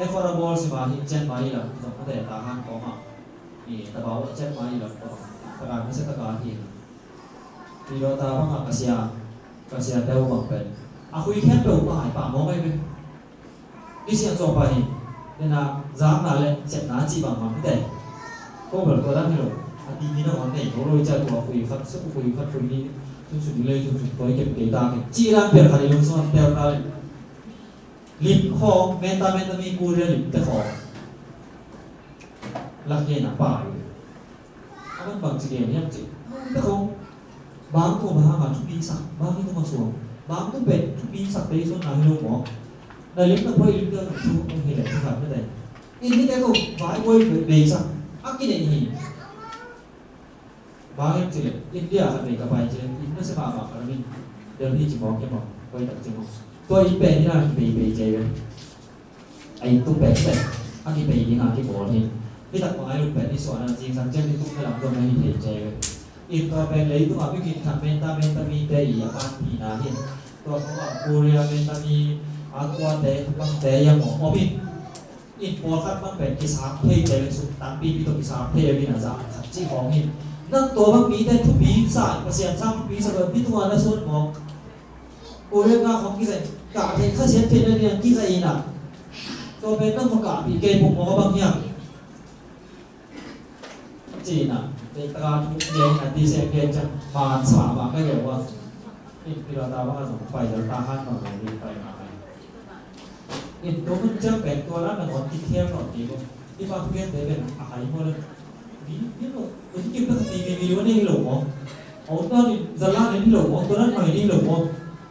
affordable sim a hi cian mai la zong a te ta han kawmah. I tabau a cian mai la kawmah. Taka masa taka hi la. Video ta bangah ka sia, ka sia teu bang pen a khui khempeuh pa hai pa mawng ahi ve. Kisian sawm pah hi. Nena zakna le sepna cih bang bang hi teh. Ko bel tua dan hi lo. A ti mi na wan nei ko lo i cia tua khui khat, suk khui khat, khui ni. Sun sun ni lei sun sun tua i kep kei ta kei. Cih dan pian khat i lung sung an tel ta le. Lim khawng menta menta mi Korea lim te khawng. Lak hian a pa hi. A man bang ci gen hiam cih. Te khong. Bang tua bang hanga thupi sak. Bang hi tung a suang. Bang tua pen thupi sak te i suan na hi lo maw. Na lim na poi lim tua na thu ang hi le thu khat na te. In hi te khong. Vai poi bei sak. A ki nei hi. Bang hiam cih le. India khat bei ka pai cih le. In na se ma ma khat min. Delhi ci maw ke maw. Poi tak ci maw. Tua in pen hi na ki bei bei cih le. A inn tung pen pen a kipei ding a kibawl hi. Hi tak bang a i lum pen i suahna zingsang ciang i tung na lam dong a hi thei cia hi ve. Inn tua pen leitung a bikin khat menta menta mite i a panpihna hi. Tua khawng ah Korea, Vietnamese, a tuate, bangte, yang om om in. In pawlkhat bang pen kisap thei te le sum tampi pi tawh kisap thei a, min a za khat cih khawng in. Nang tua bang mite thupi sa, Pasian sang thupi sa, tua mi tua na suan mawk. Korea ka khawng kizai, kah thei, Kha Sian theihna ding kizai in a. Tua pen nang va kahpih kei puk mawk a bang hiam. Ci-in ah, deih taka thu gen in ah, ti sem gen ciang, man sa mah ka gel ua. In pilota bang a zong pai zel ta han mah lo, in pai mah lo. In tua mun ciang pen tua lan nangawn kikhial nawn kei lo. Hih bang thu gente pen a hai maw le. Mi, mi lo, un kim ta ka ti mi, mi lo ne hi lo maw. A un nawn in, za lan in hi lo maw, tua lan mai in hi lo maw.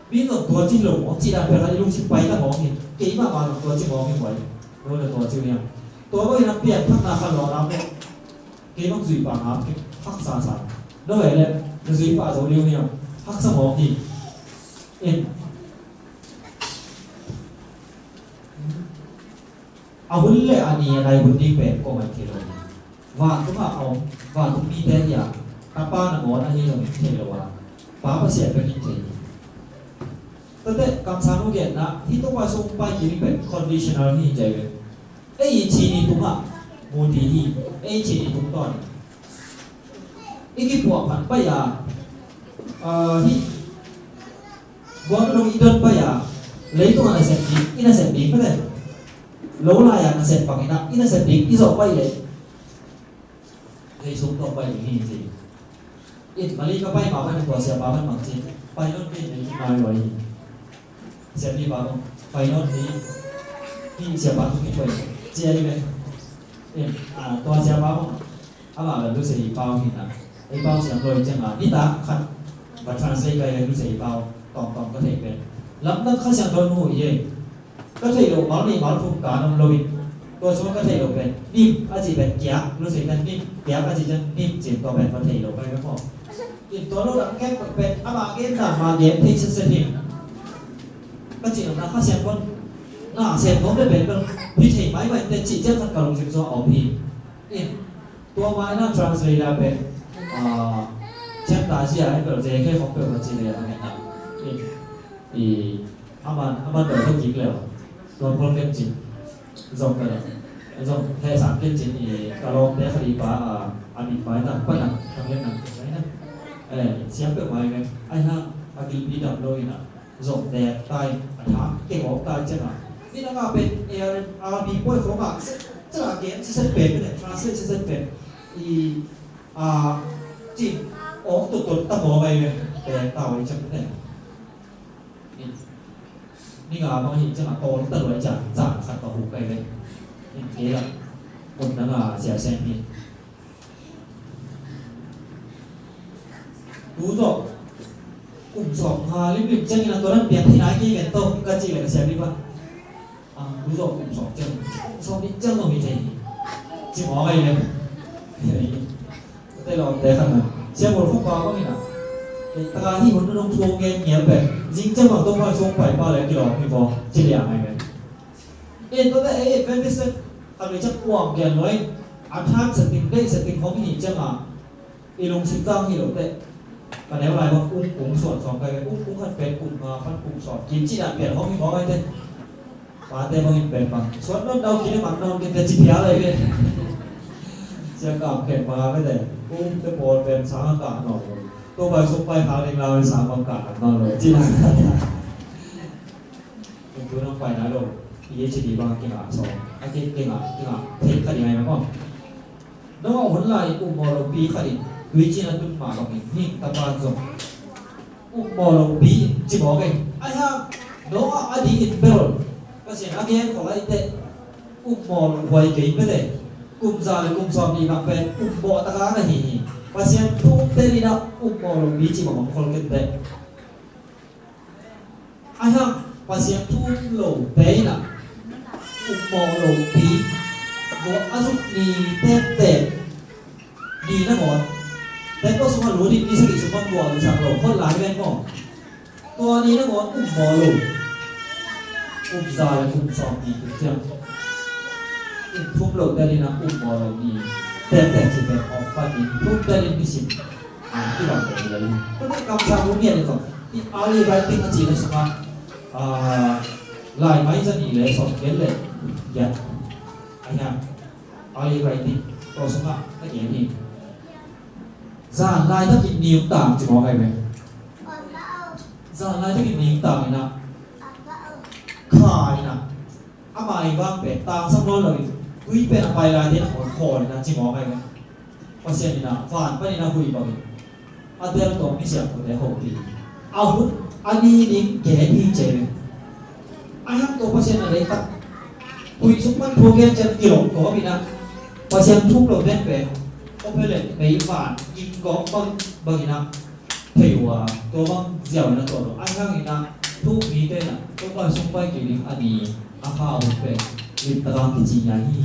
Mi zong tua ci hi lo maw, ci dan pen khat i lungsim pai ta mawng hi. Kei mah mah zong tua ci mawng hi maw. Lo le tua ci uh hiam. Tua bang in a pianthakna khat lo a lam leh. Kei bang zuih pah ngap kei, haksa sa. No eh leh, na zuih pah zo liu hiam, haksa mawk hi. In. A hun leh a ni a nai hun ding pen kong ai thei lo. Vantung ah a om, vantung mite hi a, a pa nangawn ahi zong in thei lo a. Pa Pasian bek in thei hi. Tate, kamsang uh genna, hih tung vai sung pai kik ding pen conditional hi ci ve. Ei i ci ni tungah mu ding hi, ei i ci ni tung tawn. I kipuah phat pai a, ah, hih buang nung i don pai a, leitungah nasep ding, i nasep ding mete. Lo lai-a nasep bangin ah, i nasep ding, i zawh pai leh. Jesu tawh pai ding hi ci. In Mali ka pai mah bang tua siapa bang mah ci. Pai nawn kei leh hi mai lo hi. Siapi pa bang pai nawn hi. Hi siapa tu hi pai. Ci a hi ve. In, ah, tua siapa bang. Amah bang Lusei pau hi na. Ei pau siam lo hi ciang a. Nitak khat va translate kai Lusei pau. Tawm tawm ka thei pen. Lamdang Kha Siangtho nu hi. Ka theih loh mal nih mal thum ka om lo in, tua sungah ka theih loh pen nim a cih pen kiak, Lusei pen nim, kiak a cih ciang nim cih tua pen ka theih loh pen ka maw. In tua lo dang kek pen amah gen dan mah gen thei setset hi. Ka cih nopna Kha Siangtho na sem nuam le pen pen hi thei maimai te cih ciang khat ka lungsim sungah a om hi. In tua mai na translator pen, ah, Thiam Ta Sia en bel J K khong bel ka cih le a ngen na. In i Aman, aman dawh kik leh. Tuam khol kemcin. Zong ka, zong hehsan kemcin i ka lawmte khat i pa a, a mit pai tak pan a, tang leh nang pai na. Eh, siam peuh mai ve. Ai hang, a gilpi dam lo in a. Zong dek tai, a thak keng awk tai ciang a. Ni na nga pen, eh, a bi poi khong a, se, se a gen, se se pen, se se pen. I, a, cin, awk tut tut ta maw mai ve. Dek tai ciang ne. Ni nga bang hi ciang a tawl ta luai ciang zan khat ka huk kai ve. In kei la. Mun na nga sia sem hi. Tu zawh kum sawm nga limlim ciang in a tua nan piak hi nai kei ven to ka ci le ka sia bik ba. A, tu zawh kum sawm ciang. Kum sawm nih ciang zong hi thei hi. Ci maw kai ve. Tua lawmte khat na. Sia Mual Khuk pa bangin a. Taka hi hun nunung thu gen ngial pen. Zing ciang bang tawh pai sung pai pa le kilawm hi vaw. Ci liang ai pen. In tua te ei Adventist te. Khat vei ciang kuang gen lo in. A than setting, date setting hong hi ciang a. I lungsim tang hi lo te. Ka neu lai bang ung kung suan sawm kai pen. Ung kung khat pen kum nga pan kum sawm. Kim ci dan pian hong hi vaw ai te. Pate bangin pen bang. Suan non dau kine man non kite ci pia lai ve. Sia kam khen pa ve te. Um te pawl pen sang a ka non lo. Tua bai suk pai kha ding lau sang bang ka non lo. Ci na. Kum tu nong pai na lo. P H D bang kinga so. A ki kinga, kinga. Thei kha ding ai na ko. Nong a hun lai um maw lo pi khat in tui cin a tun mah bangin hing tapa zong um maw lo pi in ci mawk ei. Ai hang Noah a ding in bel Pasian a gen khol ai teh um maw lo huai kei mete. Kum za le kum sawm nih bang pen um mawh taka na hi hi. Pasian thu um te dina um maw lo pi ci mawk bang khol kei teh. Ai hang Pasian thu um lo te in a um mawh lo pi. Tua a zuk ni teptep ni nangawn. Pen tua sungah lut in ni sagih sung bang tua lut sak lo khol lai ven maw. Tua ni nangawn um mawh lo. Um za le kum sawm ni kum ciang. In thum lo te in a um mawh lo ni teptep ci pen om pan in thum te in ni sim. A, ki bang lo ni lo ni. Tua te kamsang lo ni a ni zong. Early writing a cihna sungah, ah, lai mai za nih le sawm giat le giat a hiam, early writing tua sungah a gen hi. Zan laitakin ning tang ci mawk ai ve. Zan laitakin ning tang inah, kha inah, a mai vang pen tangsam nawn lo in, tui pen a pai lai te na hon khawl inah ci mawk ai ve. Pasian inah van pan inah hui bangin a tel tuam misiangthote hopih. A hun a ni ding gen hi ci ai ve. A hiang tua Pasian a leitak hui sung pan thu gen ciang kilawm kawm inah, Pasian thuk lo ten pen ophelet mei van ging kawm bang, bang inah thei uh a, tua bang ziau inah tua lo. A hiang inah thuk mite inah tua pai sung pai kei ding a ni a kha a hun pen limtak a kici nia hi.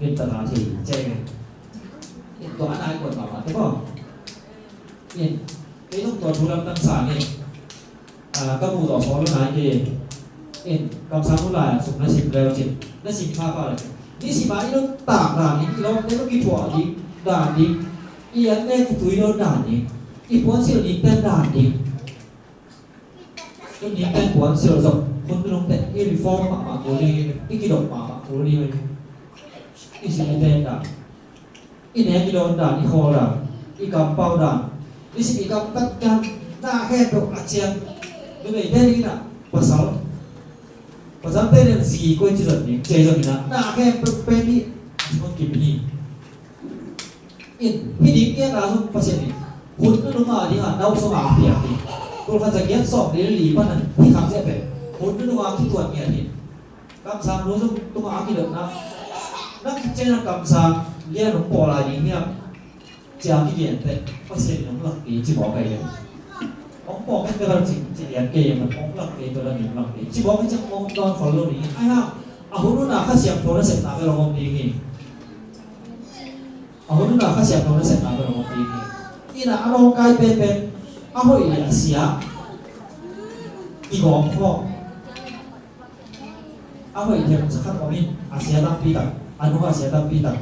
Limtak a thei ci ai ve. Tua a nai kuan mahmah te ko. In, kei zong tua thu lamdang sa ni. Ah, ka muh zawh sawl lo nai kei. In, kamsang nu lai-ah sum na sim leu cin, na sim phapha leu cin, nisim a i nuntak dan ding, i lawmte nung kithuah ding dan ding, i an ne kitui lo dan ding, i puansilh ding pen dan ding. Tuni pen puansilh zong hun nunung teh i reform mahmah kul ding, i kidop mahmah kul ding. I sim i ten dan, i nek i dawn dan, i khawl dan, i kampau dan, i sim i kamtat dan, na khempeuh a ciang numei te ding inah pasal, pasal te ding zi koi ci zat ding ci zat inah na khempeuh pen i a ci hong kim hi. In, hih ding ngiatna zong Pasian in hun nunung a dingah na uh sungah a piak hi. Tul khat za giat sawm li li pan a hih khang zia pen hun nunung a kituat ngiat hi. Kamsang nu zong tungah a kidotna, na kician a kamsang lian hong pawl lai ding hiam? Cia kigen teh Pasian in hong lak kei ci mawk ai ve. Hong pawl kei teh ci, ci lian kei, hong lak kei, tua dan in hong lak kei ci mawk ai ciang hong dawn khol lo ding hi. Ai hang, a hun hun a Kha Siangtho nasepna bel hong om ding hi. A hun hun a Kha Siangtho nasepna bel hong om ding hi. Inah a nawngkai penpen a hoih le a sia kigawm khawm. A hoih themsa khat om in, a sia tampi tak, a nung a sia tampi tak.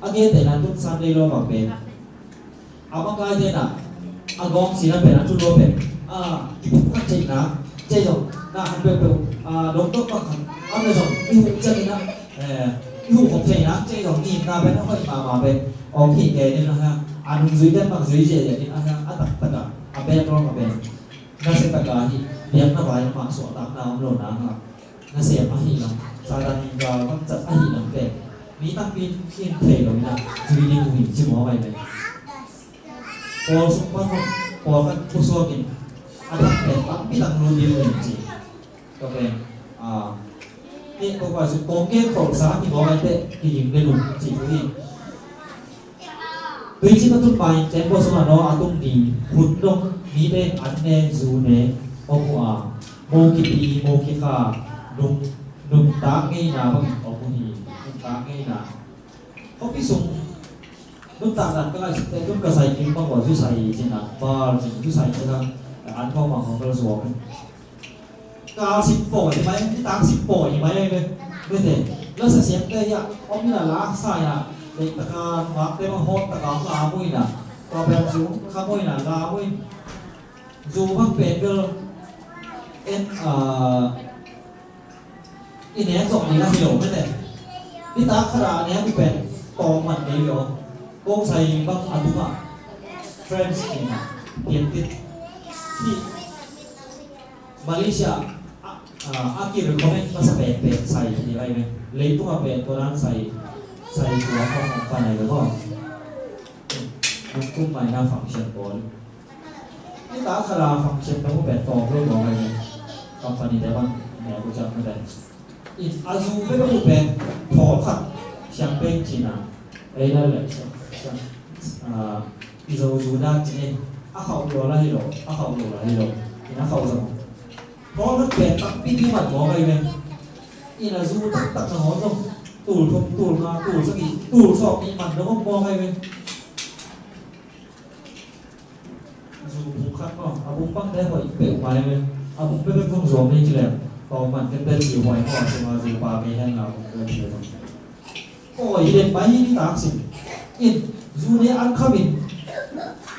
A gentehna tun Sunday law bang pen a makaite inah a gawm sina pen a tun law pen a kiphuk khat theihna, cei zong na han peuhpeuh a dongdok bang khat a om le zong i huh ciang inah, eh, i huh khop theihna, cei zong i itna pen a hoih mahmah pen awng hi ke ding a hang, a nungzui ten bang zui ziahziah ding a hang, a taktak a, a background a pen nasia taka hi, biakna vai mah suahtakna om lo na hang. Nasem ahih lam, Satan in gal bang cat ahih lam pen mi tampi in thei lo inah zui ding uh hi ci mawk ai ve. Pawl sung pan hong, pawlkhat pusuak in a thak pen tampi tak lut ding uh hi ci. Tua pen, ah, hih Topa Jesu kong gen kholhsa hi mawk ai teh kiging den uh ci uh hi. Tuici a tun ma-in tembaw sungah Noah a tung ni hun dong mite in an ne, zu ne, hong huh a, mo kipi, mo kikha, nung, nuntak ngeina bangin hong huh hi. Nuntak ngeina. Khuapi sung nuntak dan ka ngaihsut teh tun ka sai kim bang ua zu sai cin a, bal cin zu sai cin a, an khawng bang hong bel zuak. Ka sip pawi hi mai, nitak sip pawi hi mai ve. Vete, la sa siam te hi a, om ina la sa ya, le taka ngak te bang hot taka la mu ina, ka pen zu kha mu ina la mu in. Zu bang pen bel en, ah, i nek zong ni la hi lo vete. Nitak khat a nek pen tawm man kei lo. Kong sai bang a tung a, French kina, pian tit. Hi. Malaysia a, a, a ki recommend masa pen pen sai hi lai me. Leitung a pen tua dan sai, sai tua khong khong panai lo ko. Nung kum mai na function pawl. Nitak khat a function pawl pen tawm lo ko mai me. Company te bang ne ko chang me pen. In a zu pen a zu pen thawl khat champagne cina. Ei la le champagne. Ah, i zo zu dak cina. A khauh lo la hi lo, a khauh lo la hi lo. In a khauh zong. Thawl khat pen takpi ding man mawk ai ve. In a zu taktak na hawh zong. Tul thum, tul nga, tul sagih, tul sawm nih man dong mawk ai ve. Zu buk khat maw, a buk bang te hoih peuh mai ve. A buk peuh peuh zong zuam ni ci leng. Tawm man tete ci huai maw, a sung a zu pa kei hen la buk peuh ci leng. Oi, hi den mai hi ni tak sin. In, zu ne an kham in.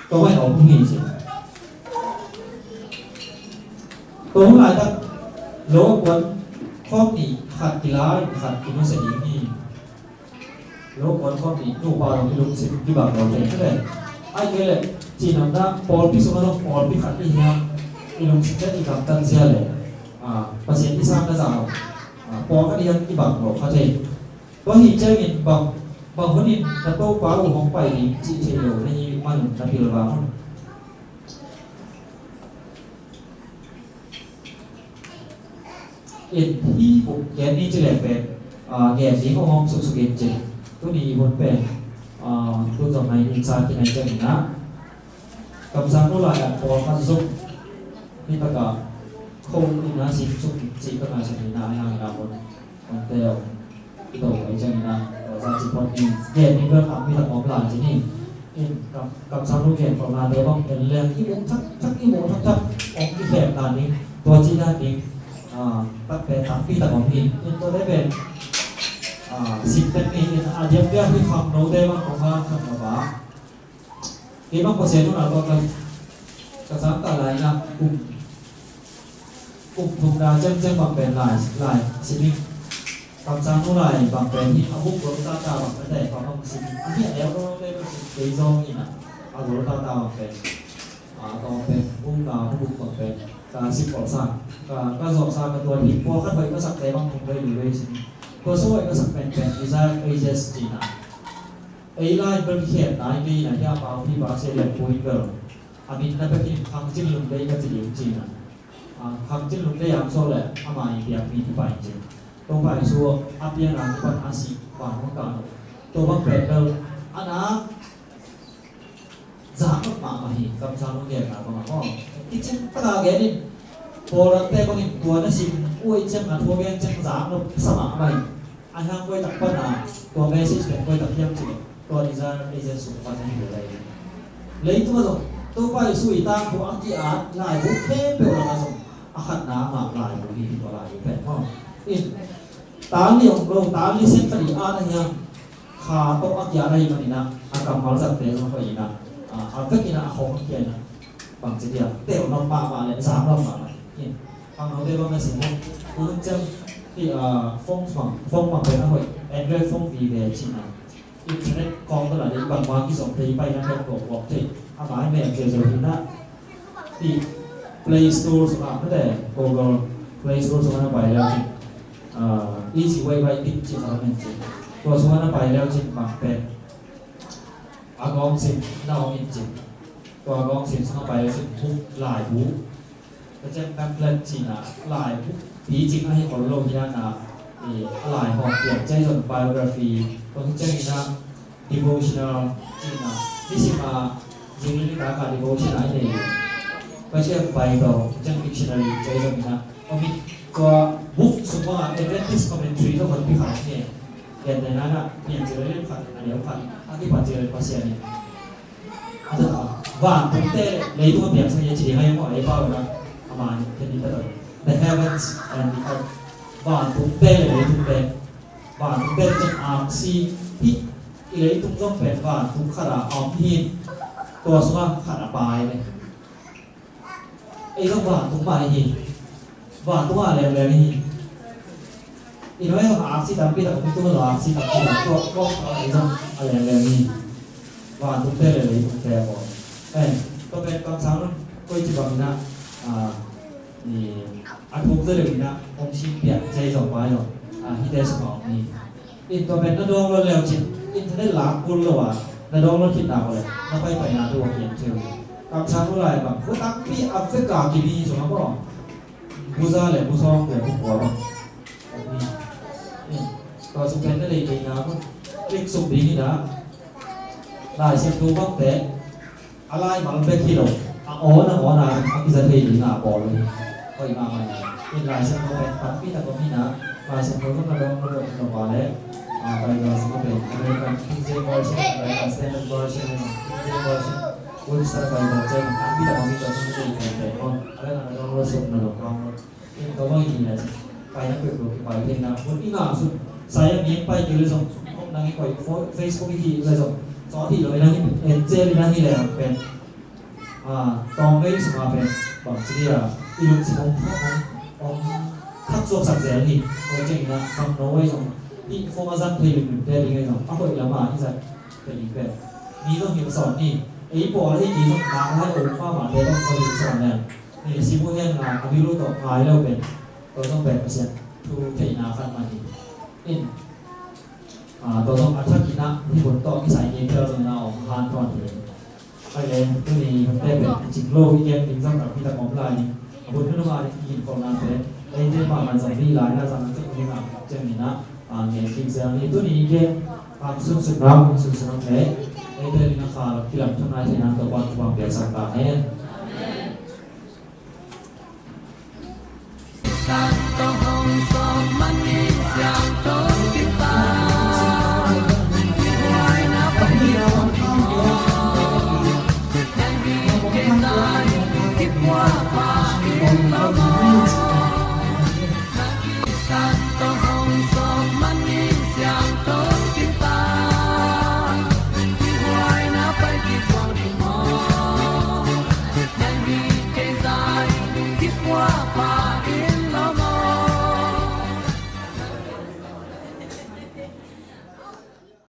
Tawm mai a buk hi ci. Tua hun laitak lo kuan khawm nih khat kila in khat kinusia ding hi. Lo kuan khawm nih nupa zong i lungsim kibang lo thei kha le. Ai kei le cinamna pawlpi sungah zong pawlpi khat i hiam i lungsim le i gamtat zia le Pasian i sang na zah lo. Pawlkhat i hiam kibang lo kha thei. Tua hi ciangin bang bang hunin na topa uh hong pai ding cih thei lo na hi manun na pilvang un. In hi buk gen ni ci leng pen gen ding hong hong suksuk in ci. Tuni hun pen tun zong nai in sa kinai ciangin ah kamsang nu lai ah pawlkhat zong ni taka kho in a sim suk in ci ka ngai sa ni na ai hang in a hun. Ante i to mai ciangin a tua zah ci pawt ni gen ni bel a mi tak om lai ci ni. In kam kamsang nu gen khawmnate bang en leng i buk thak thak i buk thak thak ong kikhemna ding tua cihna ding takte takpi tak om hi. In tuate pen sim tek ni in a diakdiak hi khangnote bang kong ha khang a ba kei bang Pasian nunau tawh ka ka sang ta lai na kum kum thum da cem cem bang pen lai lai sining kamsang nu lai bang pen hi a buk gol ta ta bang pen dai pa bang sining a hi a deu gol te bang sining kei zong in a a gol ta ta bang pen a tawng pen buk na buk bang pen ka sip kol sa ka ka zong sa ka tua hi pua khat hoi ka sak te bang thum hoi lui lui sining tua so hoi ka sak pen pen Desire of Ages cina. Ei lai bel kikhen nai kei na hia pau pi pa se le pui bel. A min na pekin khang cin lung dei ka ci ding cina. Khang cin lung dei ang so le ama i piak mi tu pai cin. Topa Jesu a piak na tu pan a si pa hong ka no. To bang pet bel a na za mah mah hi kamsang lung gen na bang a ho. Kicin taka gen in. Pawlante bangin tua na sim ui ciang a thua gen ciang za no sa mah mah hi. A hiang koi tak pan a tua message pen koi tak hiam cih tua Desire of Ages sung pan a hi lai. Leitung a zong Topa Jesu i tangthu a ki-at laibu khempeuh lakah zong a khatna amah laibu hi tua laibu pen maw. In tang li ong lo tang li sen khat i at a hiang kha tawh a ki-at ahi manin a kammal zatte zong hoih in a a vek in a khong a kia in a bangci dia tel nawk mahmah le zam nawk mahmah. In khangnote bang na sim maw. Hun ciang hi phone bang phone bang pen a hoih Android phone vive cin a internet kawng tawh la dei bangmah kizom thei pai na pen kawk kawk thei a mai mel cia zo hi na. Hi Play Store sungah mate Google Play Store sungah na pai leu cin easy way by tip cin a min cin tua sungah na pai leu cin bang pen a gawng sim na om in cin tua gawng sim sungah pai leu cin buk laibu. Ka ciang pamphlet cihna laibu pi cing ahi khol lo hi a na a lai hawm piang cai zon biography tua hi ciang hi na devotional cihna nisim a zingli ni taka devotion a i nei. Ka ciang Bible ka ciang dictionary cai zon hi na omi tua book sung bangah Adventist commentary zong hon pi kha hi. Gen te na na piang cil a lian khat a lian khat a kipan cil a Pasian in a tawh vantungte le leitung a piangsak hi a ci ding a hi maw ei pau na a man khen in ta tawh the heavens and the earth. Vantungte le leitungte vantungte le ciang aksi hi. I leitung zong pen vantung khat a om hi. Tua sungah khat a pai le ei zong vantung mah hi. Vantung a lengleng hi. I nuai zong aksi tampi tak om hi tung lo aksi tampi tak tua tua ei zong a lengleng hi. Vantung te le leitung te a bawl. Eh, tua pen kamsang nun koi ci bang na a thuk zia le na om sin piak zei zong pai zong hi te sung a om hi. In tua pen na download leu cin internet lak kul lo a na download khit nak le na paipai na tu a kiang theu. Kamsang nu lai bang bu tampi a vek a kimi sung a maw. Bu za le bu sawng le bu kua bang. In tua sung pen na lei kei na bu klik sung ding hi na. Lai siam tu bang te a lai mal bek hi lo a awn a awn a a kiza thei ding a bawl hi. Hoih mahmah hi. In Lai Siangtho pen tampi tak om hi na Lai Siangtho zong na dawng na dawng na va le Bible zong a pen American King James Version, American Standard Version, King James Version, Webster Bible pen tampi tak om hi. Tua zong na dawng na dawng na dawng na dawng na dawng. In tua bang hi na ci pai na peuh lo kipai thei na hun i ngah sut sai a mi pai kei le zong sum khop nang i koih Facebook i hih le zong sawt hih lo i nang i en zel i nang i le ang pen tawng vei sungah pen bang ci dia i lungsim hong, hong, hong khat suaksak zel hi. Tua ciangin ah khangno ahi zong, hih form a zang thei limlim te ding ahi zong, a hoih lamah i zat thei ding pen mi zong hilhsawn ni. Ei pawl ahi kei zong, mang lai om mahmah te zong ko hilhsawn leng, ni sim uh hen la a bil uh tawh ngai lo pen, tua zong pen Pasian thu theihna khat mah hi. In, ah, tua zong a thakin ah hih hun tawh kisai kei phial zong in ah hong hanthawn hi. Ai le, tuni hun te pen i cing lo i gen ding zong tampi tak om lai hi. A hun nunung a ding i hinkholhna te, eite mahmah zong dih lai na zang a tuk ding a ciangin ah, ah, ngen ding zel ni. Tuni i gen, ah, sunsun lam, sunsun lam le, eite ding a kha lam kilam thunai thei nang Topa'n thupha piaksak ta hen.